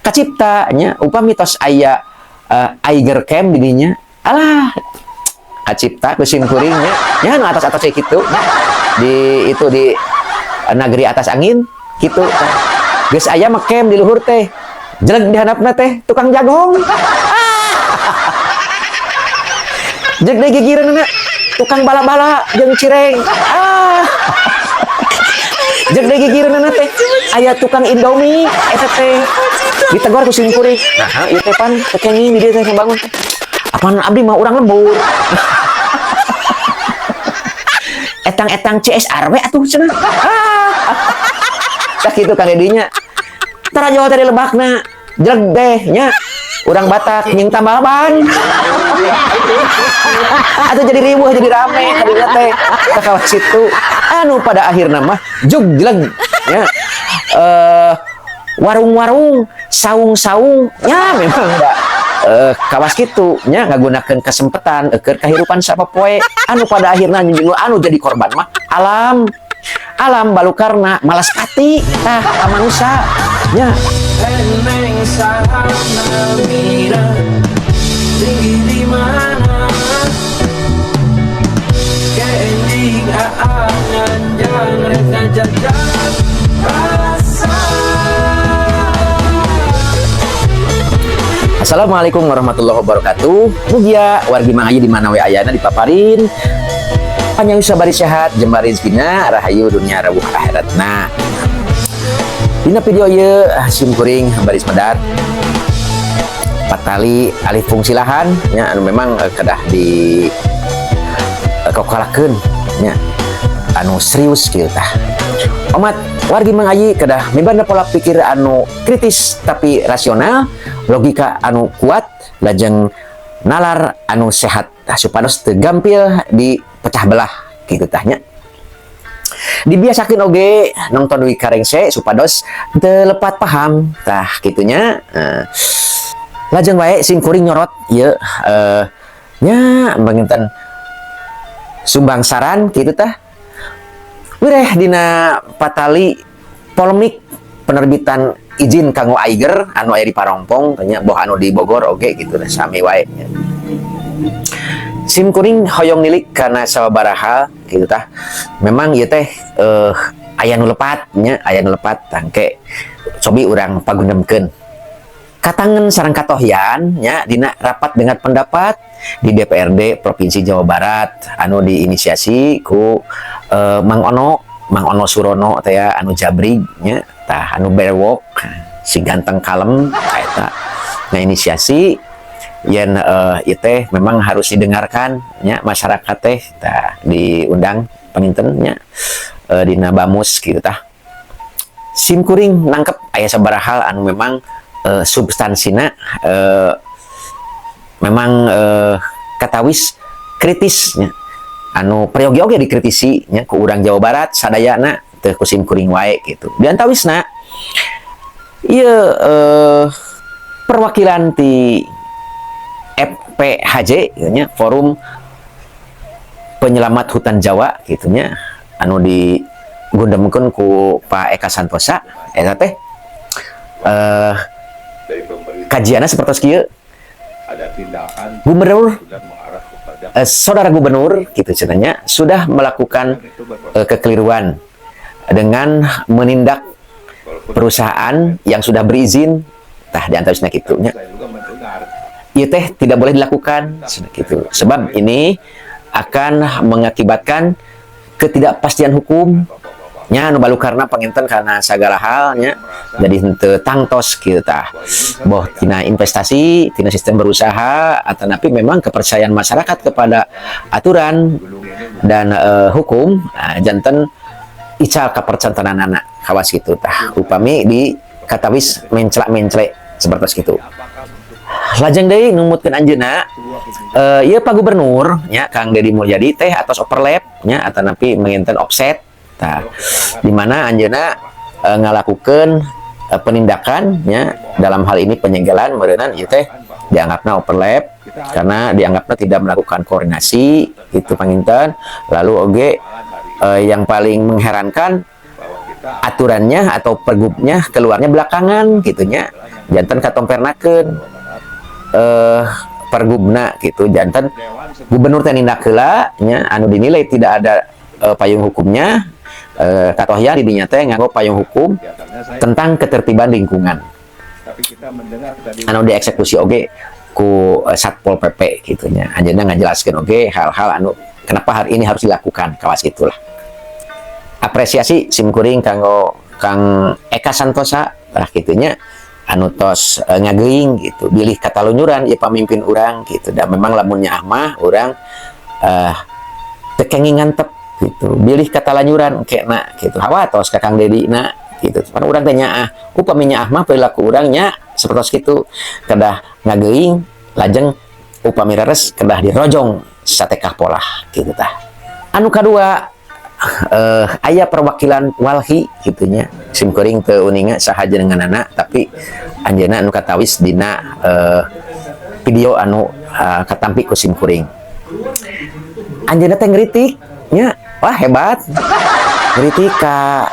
Kacipta nya upami tos aya Eiger Camp di dinya, alah, kacipta ku sim kuring nya. Nya nu atas-atas kayak gitu nya. Di itu di negeri atas angin gitu. Geus aya mah camp di luhur teh. Jelek di handapna teh tukang jagong. Ah. Jelek deui gigireunna tukang bala-bala jeung cireng. Ah. Jelek deui gigireunna teh aya tukang Indomie eta teh. Ditegur ku sim kuring. Nah, ieu teh pan teu kenging di dieu teh ngabangun teh. Apaan abdi mah urang lembur. Etang-etang CSR we atuh cenah. Ah. Tah kitu Kang Dedinya. Tara jauh tadi lebakna. Jelek deh nya. Urang Batak nying tambal ban. Atau jadi ribuh, jadi rame tadinya teh. Ka kawas situ. Anu pada akhirna mah jug jelek nya. Warung-warung, saung-saung, ya memang enggak kawas kitu nya ngagunakeun kesempatan keur kahirupan sapopoe anu pada akhirna anu jadi korban mah alam. Alam balukarna malas pati tah ka manusa nya. Eneng sana mira tinggi di mana Kending aangan yang reka jajan rasa. Assalamualaikum warahmatullahi wabarakatuh. Mugia wargi Mang Ayi di mana we ayana dipaparin. Panjang usia bari sehat, jembar rezekina, rahayu dunia rawuh akhiratna. Dina video ieu sim kuring baris medar patali alih fungsi lahan nya anu memang kedah di kokolakeun nya anu serius kieu tah. Omat wargi Mang Ayi kedah mibanda pola pikir anu kritis tapi rasional, logika anu kuat, lajeng nalar anu sehat tah supados teu gampil dipecah belah kitu tah nya. Dibiasakeun oge nonton dugi ka rengse supados teu lepat paham tah kitunya. Lajeng wae sim kuring nyorot ieu nya panginten sumbang saran kitu tah. Wireh dina patali polemik penerbitan izin kanggo Eiger anu aya di Parongpong nya boh anu di Bogor oge gitu nah, sami wae. Sim kuring hoyong nilik karena sababaraha gitu tah. Memang ieu teh aya nu lepat nya, aya nu lepat tangke cobi urang pagundemkeun. Katangen sareng katohyan nya dina rapat dengan pendapat di DPRD Provinsi Jawa Barat anu diinisiasi ku Mang Ono, Mang Ono Surono teh ya, anu jabrig nya tah anu berwok si ganteng kalem eta ngainisiasi yen ieu teh memang harus didengarkan nya masyarakat teh tah diundang panginten nya dina Bamus gitu tah. Sim kuring nangkep aya sabaraha hal anu memang substansina memang katawis kritis nya anu peryogi oge dikritisi nya ku urang Jawa Barat sadayana teu ku sim kuring wae gitu. Di antawisna ieu perwakilan ti FPHJ nya, Forum Penyelamat Hutan Jawa gitu nya anu digundemkeun ku Pak Eka Santosa eta teh kajianna seperti kieu. Ada tindakan Gubernur sudah mengarah kepada saudara gubernur gitu cenanya sudah melakukan itu berproses kekeliruan dengan menindak walaupun perusahaan yang sudah berizin tah di antawisna kitu nya. Saya juga mendengar Ieu teh tidak boleh dilakukan gitu sebab ini akan mengakibatkan ketidakpastian hukum nya anu balukarna panginten karena segala halnya jadi henteu tangtos kieu tah, boh tina investasi, tina sistem berusaha, atau tapi memang kepercayaan masyarakat kepada aturan dan hukum nah, janten ical kapercantenanana kawas gitu tah upami di katawis menclak-menclek seperti gitu. Lajeng deui numutkeun anjeunna ieu Pak Gubernur nya Kang Dedi Mulyadi teh atos overlap nya atanapi menginten offset tah di mana anjeunna ngalakukeun penindakan nya dalam hal ini penyegelan meureunan ieu teh dianggapna overlap karena dianggapna tidak melakukan koordinasi itu panginten. Lalu oge yang paling mengherankan bahwa kita Aturannya atau pergubnya keluarnya belakangan gitu nya, janten katompernakeun pergubna gitu. Janten gubernur teh nindak heula nya, anu dinilai tidak ada payung hukumnya, katohya di dinya teh nganggo payung hukum tentang ketertiban lingkungan anu dieksekusi oge ku Satpol PP gitu nya. Anjeunna ngajelaskeun oge hal-hal anu kenapa hari ini harus dilakukan, kawas itulah. Apresiasi simkuring kanggo Kang Eka Santosa lah gitu nya, anu tos ngageuing gitu bilih katalunyuran ieu pamimpin urang gitu. Dan memang lamun nyaah mah urang teu kenging ngantep gitu bilih katalanyuran kena gitu, hawa tos ka Kang Dedi na gitu. Karena urang teh nyaah, upami nyaah mah perilaku urang nya seperti itu, kedah ngageuing, lajeng upami reres kedah dirojong satekah polah gitu. Tah, anu kadua, aya perwakilan Walhi gitu nya. Simkuring teu uninga saha jenenganana, tapi anjeunna anu katawis dina video anu katampi ku simkuring. Anjeunna teh ngeritik nya, wah hebat, ngeritik ka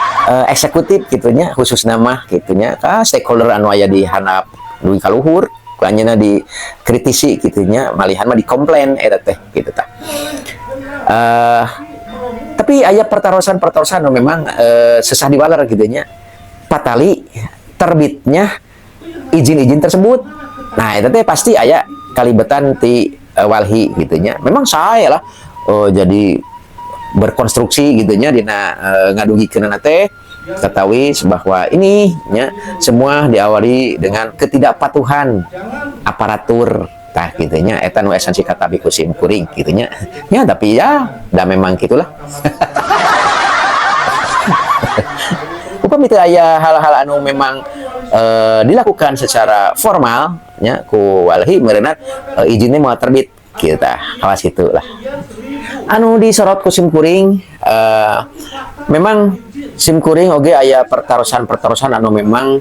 eksekutif gitu nya, khususna mah gitu nya ka stakeholder anu aya di handap dugi ka luhur. Ku anjeunna dikritisi gitu nya, malihan mah dikomplain eta teh gitu. Tah, tapi aya pertarosan-pertarosan anu memang sesah diwaler gitu nya, patali terbitnya izin-izin tersebut. Nah, itu teh pasti aya kalibetan ti Walhi gitu nya. Memang saya lah, oh, jadi berkonstruksi gitu nya dina ngadugikeunana teh ketahui bahwa ini nya semua diawali dengan ketidakpatuhan aparatur. Tah gitu nya, eta nu esensi katampi ku sim kuring gitu nya. Ya, tapi ya da memang gitulah, upami teu aya hal-hal anu memang dilakukan secara formal nya ku Walhi, meureunan izinnya mau terbit kita kawas itu lah. Anu disorot ku simkuring, memang simkuring oge aya pertarosan-pertarosan anu memang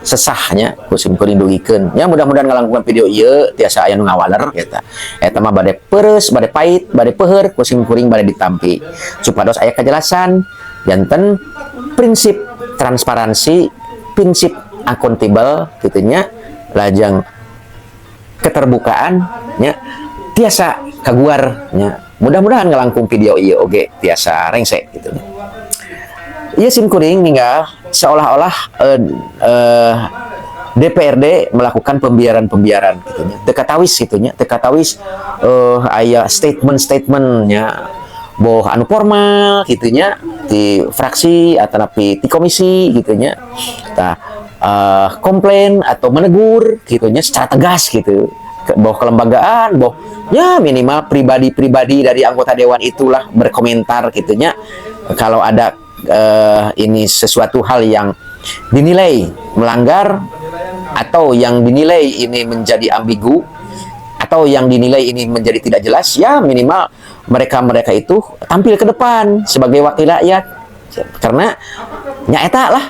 sesahnya ku simkuring dugikeun ya. Mudah-mudahan ngalangkungan video ieu tiasa aya nu ngawaler eta. Eta mah bade peres, bade pahit, bade peuheur, ku simkuring bade ditampi supados aya kejelasan. Janten prinsip transparansi, prinsip akuntabel gitu nya, lajeng keterbukaan nya tiasa kaguar nya. Mudah-mudahan ngalangkung video ieu oge tiasa rengse gitu. Ieu simkuring ninggal seolah-olah DPRD melakukan pembiaran-pembiaran gitu nya. Teu katawis gitu nya, teu katawis aya statement-statementnya boh anu formal gitu nya di fraksi atau di komisi gitu nya. Tah, komplain atau menegur gitu nya secara tegas gitu boh kelembagaan, boh ya minimal pribadi-pribadi dari anggota dewan itulah berkomentar gitu nya kalau ada ini sesuatu hal yang dinilai melanggar atau yang dinilai ini menjadi ambigu atau yang dinilai ini menjadi tidak jelas. Ya, minimal mereka-mereka itu tampil ke depan sebagai wakil rakyat, karena nyaeta lah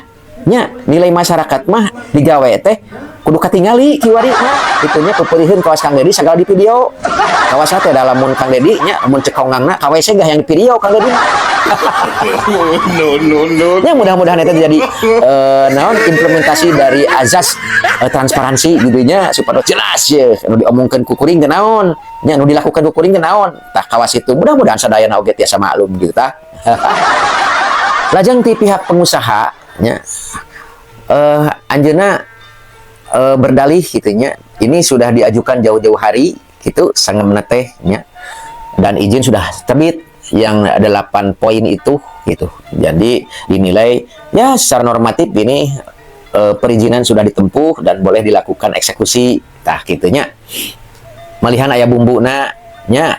nya nilai masyarakat mah digawe teh kudu katingali kiwari mah kitu nya. Peperiheun kawas Kang Dedi sagala di video, kawas teh da lamun Kang Dedi nya mun cek kongangna ka WC gah yang di video Kang Dedi. No, no, no. Ya, mudah-mudahan itu jadi naon, implementasi dari azas transparansi gitu nya, supaya jelas ya anu diomongkeun ku kuring teh naon nya, anu dilakukan ku kuring teh naon. Tah, kawas itu mudah-mudahan sadayana oge tiasa maklum gitu. Tah, lajeng ti pihak pengusaha nya, anjeunna berdalih gitu nya, ini sudah diajukan jauh-jauh hari gitu sangemna teh nya, dan izin sudah terbit yang ada 8 poin itu gitu. Jadi dinilai ya secara normatif ini perizinan sudah ditempuh dan boleh dilakukan eksekusi. Tah, kitu nya. Malihan aya bumbuna nya,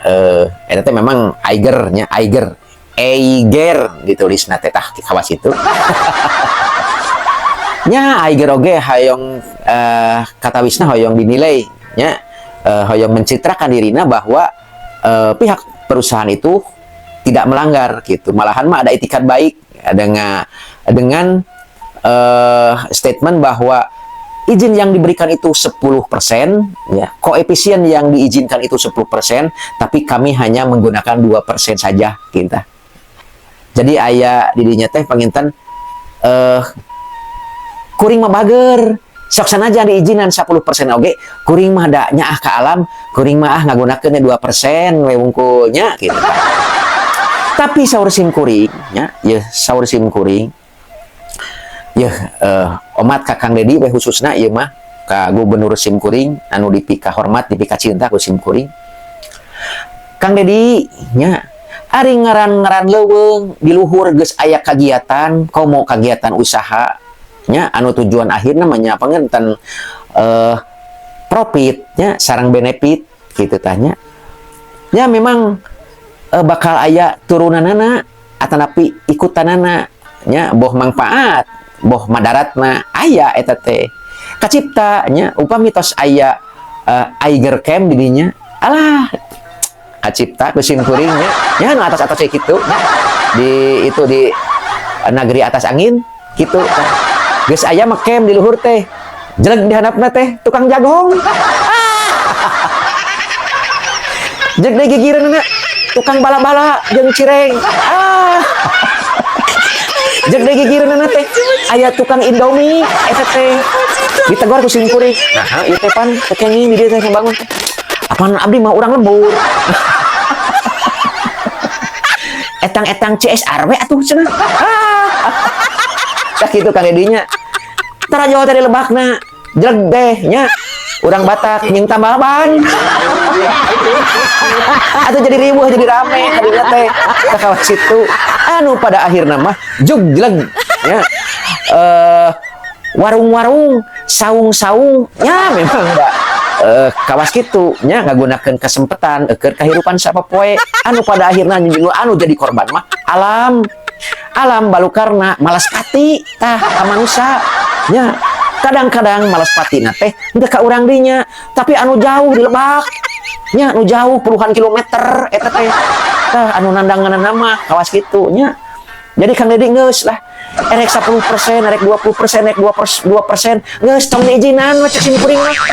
eta teh memang Eiger nya, Eiger, Eiger ditulisna teh. Tah, kawas itu nya. Eiger oge hoyong katawisna hoyong dinilai nya, hoyong mencitrakan dirina bahwa pihak perusahaan itu tidak melanggar gitu. Malahan mah ada itikad baik dengan statement bahwa izin yang diberikan itu 10% ya, koefisien yang diizinkan itu 10%, tapi kami hanya menggunakan 2% saja kita. Jadi aya didinya teh panginten Kuring mah bager, sok sanajan diizinan 10% oge kuring mah da nyaah ka alam. Kuring mah ah ngagunakeun 2% we wungkulnya gitu. Tapi saur sim kuring nya, ya saur sim kuring ya, omat ka Kang Dedi we khususna ieu mah, ka gubernur sim kuring anu dipika hormat, dipika cinta ku sim kuring, Kang Dedi nya. Ari ngaran-ngaran leuweung di luhur geus aya kagiatan, komo kagiatan usaha nya anu tujuan akhirna mah nya panginten profit nya sareng benefit gitu tanya ya. Memang bakal aya turunanana atanapi ikutanana nya, boh manfaat boh madaratna aya. Eta teh kacipta nya upami tos aya Eiger Camp di dinya. Alah, kacipta ku sim kuring nya, nya anu atas-atas kayak gitu nya, di itu di negeri atas angin gitu. Geus aya mah camp di luhur teh, jelek di handapna teh tukang jagong. Ah! Jelek deui gigireunna tukang bala-bala jeung cireng. Ah, jelek deui gigireunna teh aya tukang Indomie. Eta teh ditegor ku sim kuring, nah ieu teh pan teu kenging di dieu teh ngabangun teh. Apaan, abdi mah urang lembur. Etang-etang CSR we atuh cenah. Ah, tah kitu Kang Dedinya. Tara jauh tadi lebakna jelek deh nya urang Batak nying tambal ban atau jadi ribuh, jadi rame tadinya teh ka kawas situ. Anu pada akhirna mah jug jelek ya, warung-warung, saung-saung ya memang enggak kawas gitu nya ngagunakeun kesempatan keur kahirupan sapopoe anu pada akhirnya anu jadi korban mah alam. Alam balukarna malas pati tah ka manusia nya. Kadang-kadang malas pati na teh henteu ka urang dinya, tapi anu jauh di lebak nya, anu jauh puluhan kilometer eta teh. Tah anu nandangan nama kawas kitu nya. Jadi Kang Dedi, geus lah, erek 10%, erek 20%, erek 2%, geus tong diizinan mah cek sim kuring mah ya.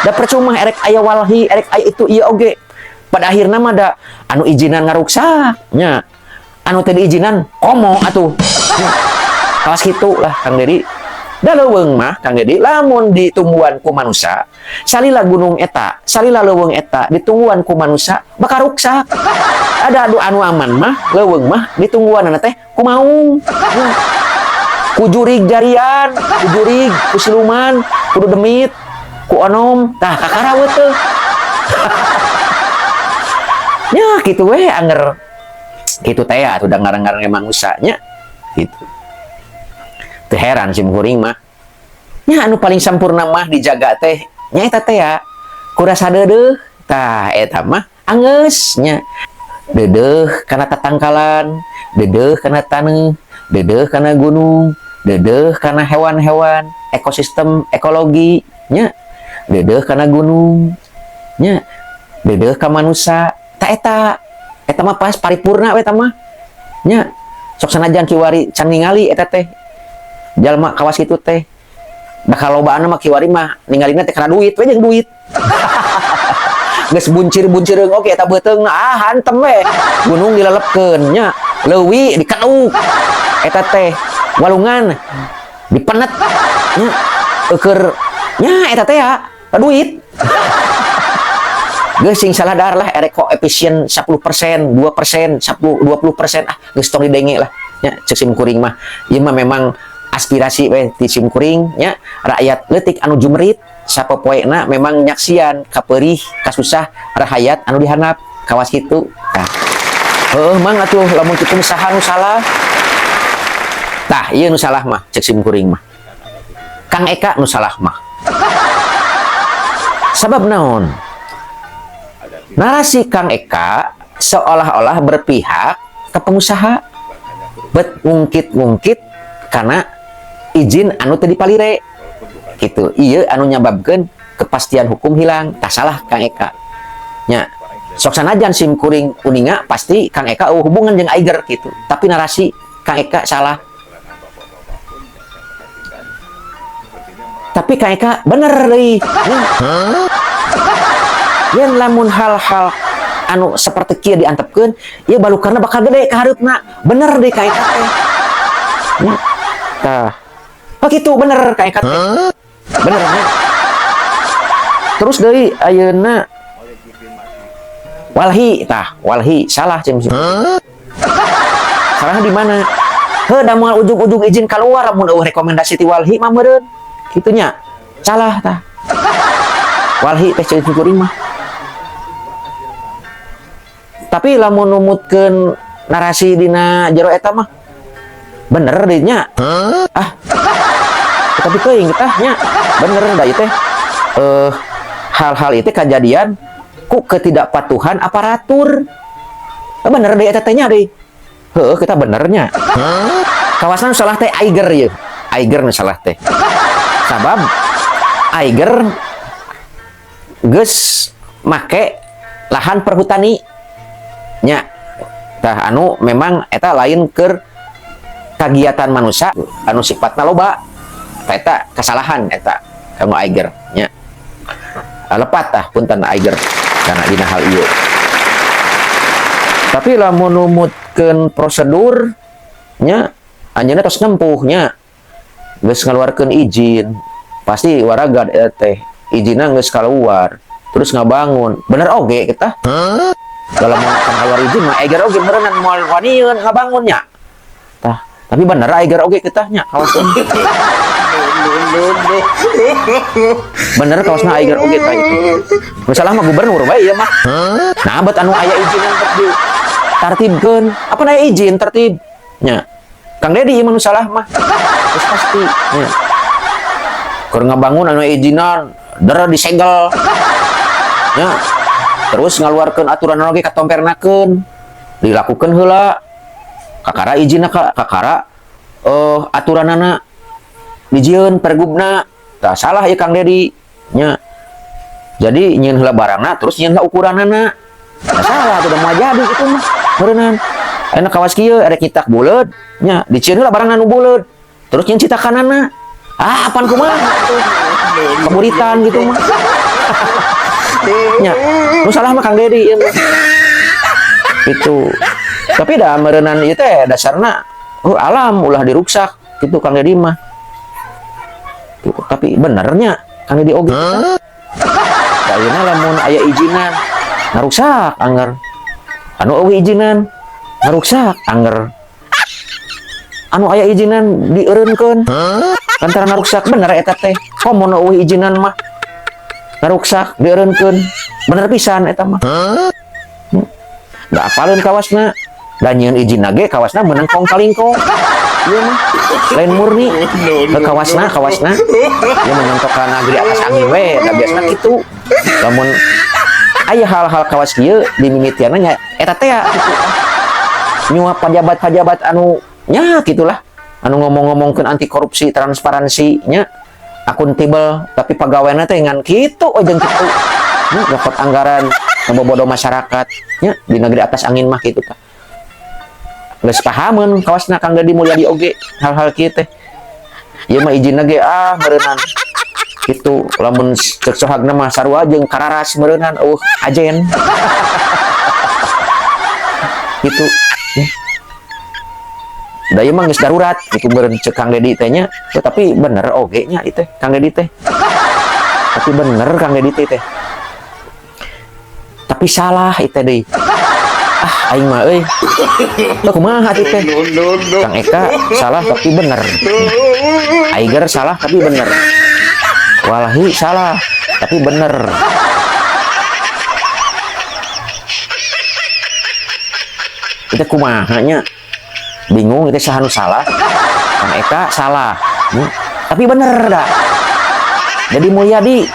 Da percuma erek aya walhi, erek aya itu ieu oge, pada akhirna mah da anu izinan ngaruksak nya, anu teu diizinan komo atuh nya. Kawas kitu lah, Kang Dedi. Da leuweung mah, Kang Dedi, lamun ditungguan ku manusia, salila gunung eta, salila leuweung eta ditungguan ku manusia bakal ruksak. Ada adu anu aman mah leuweung mah ditungguan teh ku maung. Ya. Ku jurig jarian, ku jurig, ku siluman, kudu demit, ku onom, tah kakara we teh. Ya kitu we anger kitu teh atuh da ngarang-ngarang manusia nya gitu. Teu heran sim kuring mah. Nya anu paling sampurna mah dijaga teh nya eta teh ya kurasa deudeuh. Tah eta mah angeus nya. Deudeuh kana tatangkalan, deudeuh kana taneuh, deudeuh kana gunung, deudeuh kana hewan-hewan, ekosistem ekologi nya, deudeuh kana gunung nya, deudeuh ka manusia. Tah eta eta mah pas paripurna we eta mah nya. Sok sanajan kiwari can ningali eta teh jalma kawas kitu teh, bakal lobaan mah kiwari mah ningalina teh kana duit we, jeung duit geus buncir-buncir oke eta beuteung. Ah, hantem we gunung dilelepkeun nya, leuwi dikeduk eta teh, walungan dipenet nya, eueur nya eta teh ya duit. Geus sing saladar lah erek koefisien 10%, 2%, 10, 20%, ah geus tong didenge lah nya cek sim kuring mah. Ieu mah memang aspirasi we ti sim kuring nya, rakyat leutik anu jumerit sapopoena memang nyaksian kaperih kasusah rahayat anu dihandap kawas kitu. Tah heueuh mang atuh lamun kitu saha nu salah? Tah ieu nu salah mah cek sim kuring mah Kang Eka nu salah mah. Sabab naon? Narasi Kang Eka seolah-olah berpihak ke pengusaha, bet ngungkit-ngungkit karena izin anu teu dipalire gitu. Iya, anu nyababkeun kepastian hukum hilang. Tak salah Kang Eka nya. Sok sanajan sim kuring uninga pasti Kang Eka euweuh hubungan jeung Eiger gitu, tapi narasi Kang Eka salah. Tapi Kang Eka bener deui. Yen lamun hal-hal anu seperti kieu diantepkeun, ieu balukarna bakal gede ka hareupna. Bener deui Kang Eka teh. Ya. Tah. Oh gitu bener kayak kata. Bener nya. Terus deui ayeuna Walhi, tah, Walhi salah cem. Salah di mana? Heuh, da moal ujug-ujug izin keluar mun euweuh rekomendasi ti Walhi mah meureun. Kitu nya. Salah tah. Walhi teh ceuk kuring mah. Tapi lamun numutkeun narasi dina jero eta mah bener deui nya. Ah. Tapi teuing tah nya. Bener da ieu teh. Hal-hal itu kejadian ku ketidakpatuhan aparatur. Bener deui eta teh nya deui. Heuh, kita benernya. Kawasan salah teh Eiger ye. Eiger nu salah teh. Sabab Eiger geus make lahan perhutani nya. Tah anu memang eta lain keur kagiatan manusia anu sifatna loba. Tah eta kesalahan eta kanggo Eiger nya. Lepat tah punten Eiger karena dina hal ieu. Tapi lamun numutkeun prosedur nya, anjeunna tos nempuh nya. Geus ngaluarkeun izin, pasti waragad eta teh izinna geus kaluar, terus ngabangun. Bener oge kita. Dalam keluar izin mah Eiger oge meureunnan moal wanieun ngabangunnya. Tah, tapi bener Eiger oge kita nya kawasan. Bener kaosna Eiger oge tah itu. Masalah mah gubernur bae ieu mah. Nah, bet anu aya izinan bet di tartibkeun. Apa aya izin tertib? Nya. Kang Dedi ieu mah nu salah mah. Terus pasti nya. Keur ngabangun anu izinan, der disegel. Nya. Terus ngaluarkeun aturan oge katompernakeun. Dilakukeun heula. Kakara izinna kakara aturanana dijieun pergubna. Tah salah ieu Kang Dedi nya. Jadi nyieun heula barangna terus nyieun heula ukuranana. Nah, salah tuh udah mau jadi gitu mah. Meureunnan. Ayeuna kawas kieu erek nyitak buleud nya, dicieun heula barangna nu buleud. Terus nyieun citakanana. Ah, apaan kumaha tuh? Keburitan gitu mah. Nya, nu salah mah Kang Dedi ieu mah. Itu. Tapi dah meureunnan ieu teh dasarna oh, alam ulah diruksak gitu Kang Dedi mah. Tuh, tapi benernya Kang Dedi oge. Ayeuna lamun aya izinan ngaruksak angger. Anu euweuh izinan ngaruksak angger. Anu aya izinan dieureunkeun. Lantaran ngaruksak bener eta teh. Komo nu euweuh izinan mah ngaruksak dieureunkeun. Bener pisan eta mah. Da apaleun kawasna. Da nyieun izinna ge kawasna meunang kong kalingkong. Ieu mah lain murni. Ke kawasna kawasna ieu menyontok ka negeri atas angin we, da biasana kitu. Lamun aya hal-hal kawas kieu dimimitianna nya eta teh kitu. Nyuap pajabat-pajabat anu nya gitulah, anu ngomong-ngomongkeun anti korupsi, transparansi nya, akuntabel, tapi pegawainya teh ngan kitu we jeung kitu. Nya dapat anggaran ngebobodo masyarakat nya di negeri atas angin mah kitu tah. Geus pahameun kawasna Kang Dedi Mulyadi oge hal-hal kieu teh. Ieu mah izinna ge ah meureunnan. Kitu lamun ceuk sohagna mah sarua jeung kararas meureunnan eueuh ajen. Gitu. Ya. Da ieu mah geus darurat kitu meureun ceuk Kang Dedi teh nya. Tapi bener oge nya ieu teh Kang Dedi teh. Tapi bener Kang Dedi teh. Tapi salah ieu teh deui. Ah aing mah euy. Teu kumaha atuh teh. Kang Eka salah tapi bener. Eiger salah tapi bener. Walhi salah tapi bener. Itu kumaha nya? Bingung itu saha nu salah. Kang Eka salah. Tapi bener dah. Jadi Mulyadi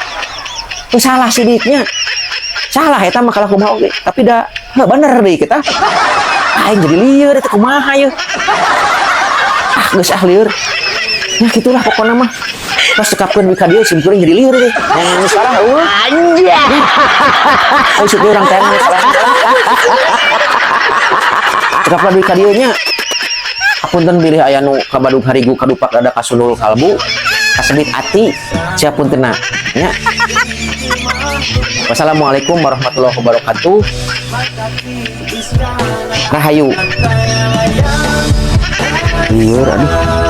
itu salah sidiknya. Salah eta mah kalah kumaha oge, tapi da heuh bener deui kita. Aing jadi lieur eta kumaha yeuh. Ah geus ah lieur. Ya gitulah pokona mah. Terus cekapkeun ka dieu sim kuring jadi lieur teh. Yang salah eueuh. Anjay. Oh, syukur urang teh salah. Cekapkeun deui ka dieu nya. Apunten bilih aya nu kabadug harigu kadupak dada kasunul kalbu kasebit ati siapuntenna nya. Wassalamualaikum warahmatullahi wabarakatuh. Rahayu. Lieur aduh.